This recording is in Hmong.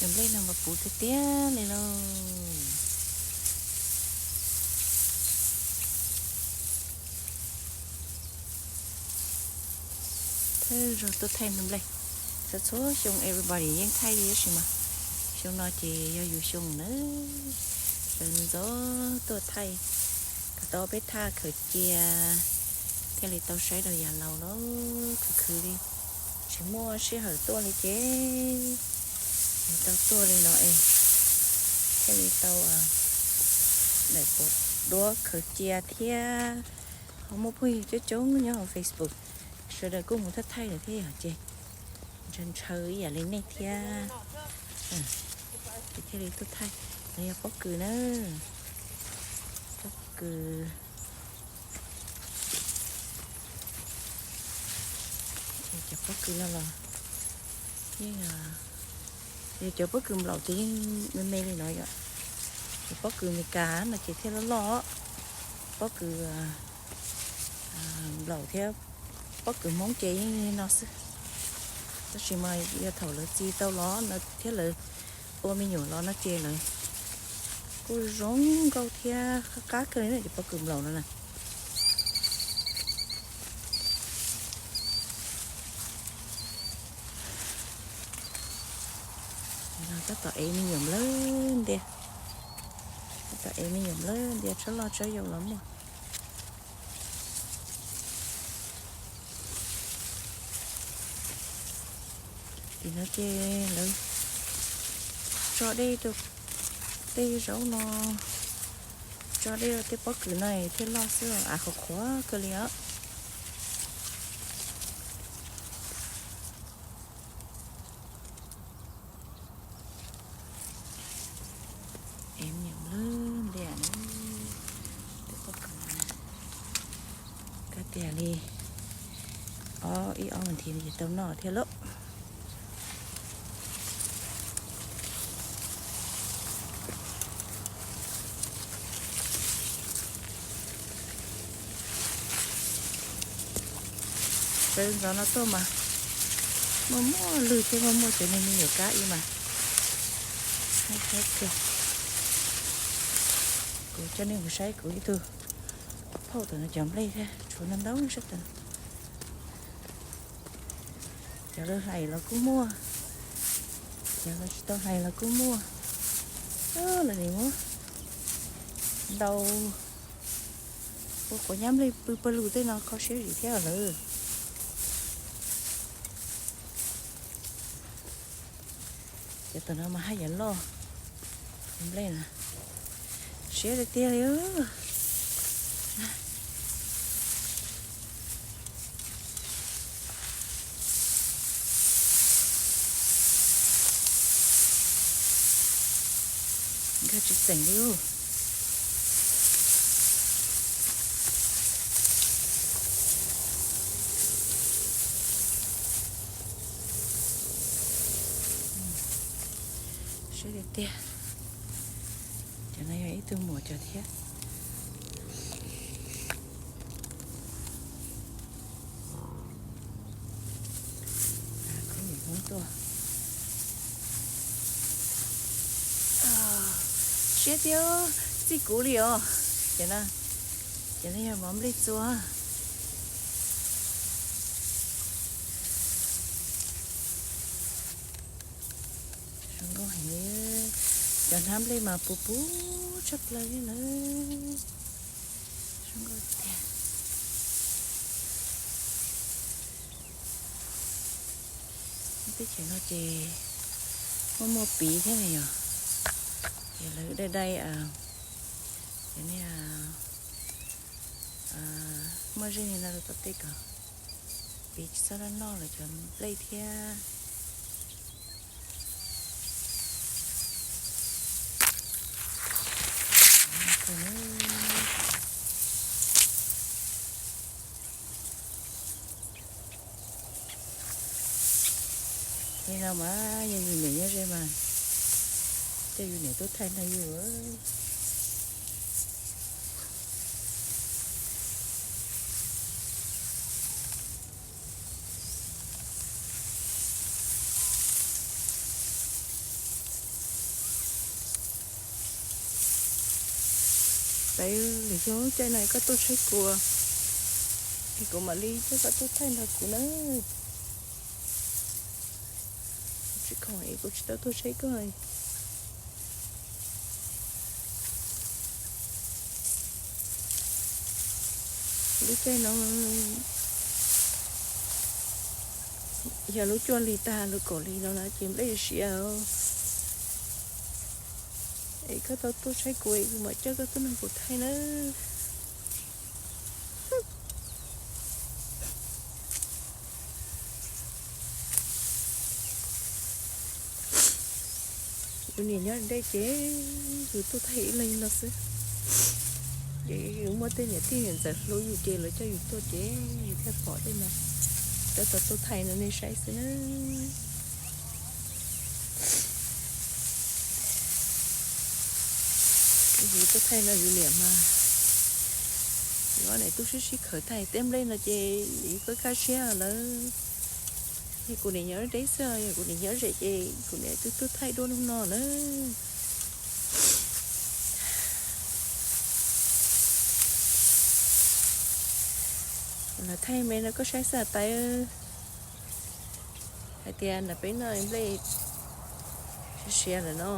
Nplej no mas puv tiag tiag li lauj. Thawj zaug tuaj thaij nplej, txhua txhua xyoo everybody yeej thaij li tab sis mas xyoo no ces yog yus xyoo na. Sawv ntxov tuaj thaij, kom tau peb thaj khaws cia thiaj li tau saib rau yav laus lauj. Khwv khwv li, tsis muaj sij hawm tuaj li ces tau tuaj li no es thiaj li tau daim pov duab khaws cia thiab. Ho muaj phooj ywg coob coob nyob hauv Facebook, sawv daws kuj mus thaij thaij lawm thiab yog ces ntshaw ntshaw ib yam li nej thiab. Ces thiaj li tuaj thaij. No yog pob kws na, pob kws. Cov pob kws no los yeej yog cov pob kws nplaum ces yeej me me li no yom. Cov pob kws Amelikas no ces thiaj loj loj. Pob kws nplaum thiab pob kws Hmoob ces yeej li no xwb. Tab sis mas yog thaum lawv txi tau los no thiab lawv ua me nyuam los no ces lawv kuj zoo nkauj thiab qab qab kawg li na cov pob kws nplaum no na. Tab tom ev me nyuam nplawg ntias, tab tom ev me nyuam nplawg ntias, tsob loj tsob yau los muaj. Tim no ces lawv tso dej rau tej zaub no, tso dej rau tej pob kws no thiaj loj xwb, av qhuav qhuav kawg li os. Ev me nyuam nplawg ntias na, tej pob kws no na, kab tiag li ob ib ob vas thiv no ces tau noj thiab lauj. Sawv ntxov no tuaj mas muaj muaj lwg thiab muaj muaj cov niag me nyuam kab ib mas. Kuv coj nej mus saib kuv ib tug phauj tom no cov nplej thiab tshuav ntau ntau sab tod. Cov lawv hlais los kuj muaj, cov lawv tsis tau hlais los kuj muaj. Lawv nim muab ntau ua quav nyab nplej pw pawg lug tej no kho siab zim thiab lawm. Ces tom no mas haj yam loj nplej na, siab tiag tiag li. Nkag tsis tseem li. Siab tiag tiag. Cov no yog ib tug muam cov thiab. Khub niam Hmoob tuaj. Siab tiag, txij kuv li os. Ces no yog mov nplej txua. Zoo nkauj heev li. Cov hnab nplej mas puv puv tshaj plaws li lawm. Zoo nkauj tiag. Teb chaws no ces muaj muaj piv thiab ne yom. Ces lawv dai dai, ces nej muaj zej li no rau tom tej kom piv tsis txhob noj lawv cov nplej thiab. Li no mas yog yus niam nyob ze mas coj yus niam tuaj thaij nrog yus. Tais, lwm xyoo lub caij no koj tuaj saib kuv, es kuv mam li coj koj tuaj thaij nrog kuv na. Tsis khoom es kuv tsis tau tuaj saib koj. Lub caij no yog lub cuaj hli tag lub kaum hli no na ces nplej siav. Es koj tau tuaj saib kuv es kuv mam coj koj tuaj nrog kuv thaij na. Yus niam nyob deb ces yus tuaj thaij ib leeg no xwb. Ces yus muaj tej niam tij niam ntxawm hlub yus ces lawv coj yus tuaj ces yus thiaj pom tej no. Coj tau tuaj thaij no nej saib xwb na. Yus tuaj thaij no yus niam mas, yus ob niam tub sib sib khawv thaij tej nplej no ces yus kaj kaj siab lawm. Yog kuv niam nyob deb xwb, yog kuv niam nyob ze ces kuv niam twb tuaj thaij dua hnub no na. Lawv thaij me no koj saib xwb Tais. Hais tias nram peb no nplej siav siav lawm no.